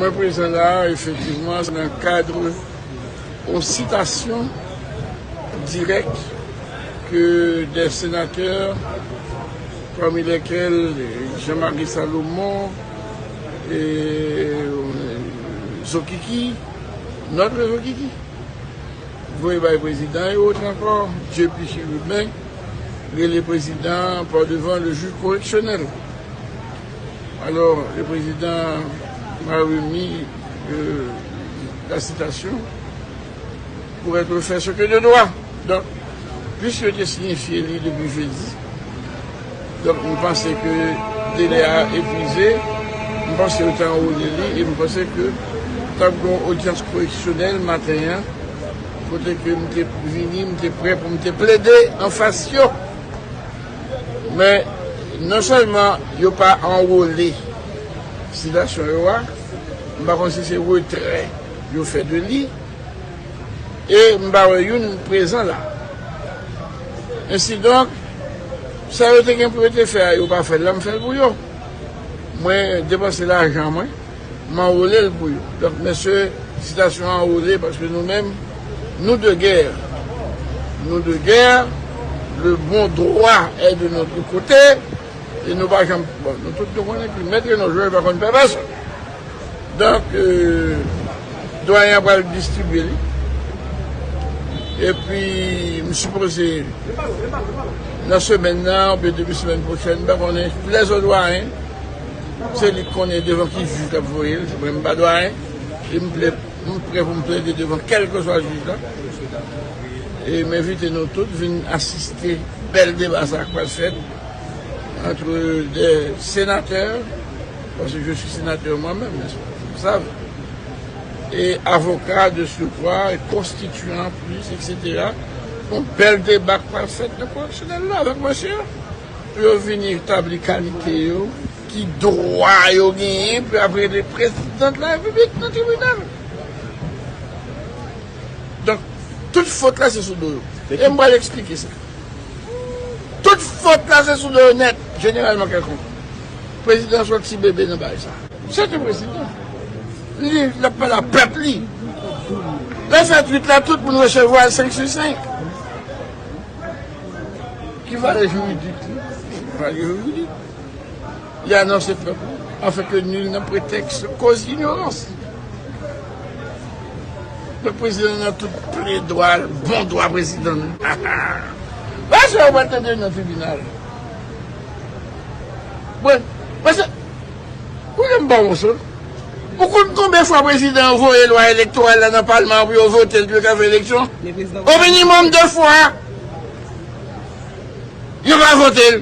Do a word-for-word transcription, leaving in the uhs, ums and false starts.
Mwen prezan la, efektivman, se nan kad yon sitasyon dirèk ke de senatè, pami lèkèl Jean-Marie Salomon, e, Zokiki, nòt Zokiki, voye bay prezidan, e otrè ankò, Dieu plus chérubin, rele prezidan pa devan le jij koreksyonèl. Alors, le président m'a remis euh, la citation pour être fait ce que de droit. Donk, plis yo te siyifye li depi jedi, donk, m panse ke delè a epuize, m panse yo te anwole li, e m panse ke t ap gen yon odyans koreksyonèl maten an, kote ke m te vini, m te prè pou m te plede anfas yo. Men, non sèlman yo pa anwole sitasyon yo a, m pa konn si se retrè yo fè de li, e m pa wè youn prezan la. Ensidonk, sa yo te gen pou yo te fè a, yo pa fè l la, m fè l pou yo. Mwen depanse lajan mwen, m anwole l pou yo. Donk, mesye, sitasyon an anwole paske nou menm, nous de guerre. Nous de guerre, le bon droit est de notre côté, e nou pa janm, bon, nou tout nou konnen ke mèt Reno Jòj pa konn pè pèsonn. Donk, euh, dwayen an pral distribye li. Epi, m sipoze, nan semèn nan, oubyen debi semèn pwochèn, m pa konnen, lèzòt dwayen, se li k konnen devan ki jij l ap voye l, mwen m pa dwayen, e m ple, m prè pou m plede devan kèlkeswa jij la. E m envite nou tout vin asiste bèl deba sa k pral fèt entre des sénateurs, parce que je suis sénateur moi-même, n'est-ce pas? Vous savez. Et avocat de surcroît, et constituant plus, et cetera. Yon bèl deba k pral fèt nan koreksyonèl la avèk mesye yo. Pou yo vini etabli kalite yo, ki dwa yo genyen pou y ap rele prezidan de la repiblik nan tribinal. Donk, tout fot la se sou do yo. E m pral eksplike sa. Tout fot la se sou do yo nèt, jeneralman kèlkonk. Prezidan sòti bebe nan bagay sa. Se te prezidan. Li, l ap pale a pèp li. Lè fèt uit la, tout moun resevwa l senk sou senk. Ki valè jiridik li? Valè jiridik. Li anonse pèp li, afin que nul ne prétexte cause d'ignorance. Donk, prezidan nan tout ple dwa l, bon dwa prezidan l. Paske w pral tande nan tribinal. Bon, paske, ou menm ba w sot. Ou konn konbyen fwa prezidan an voye lwa elektoral la nan palman an pou yo vote l, pou yo ka fè eleksyon? O minimòm de fwa. Yo pa vote l.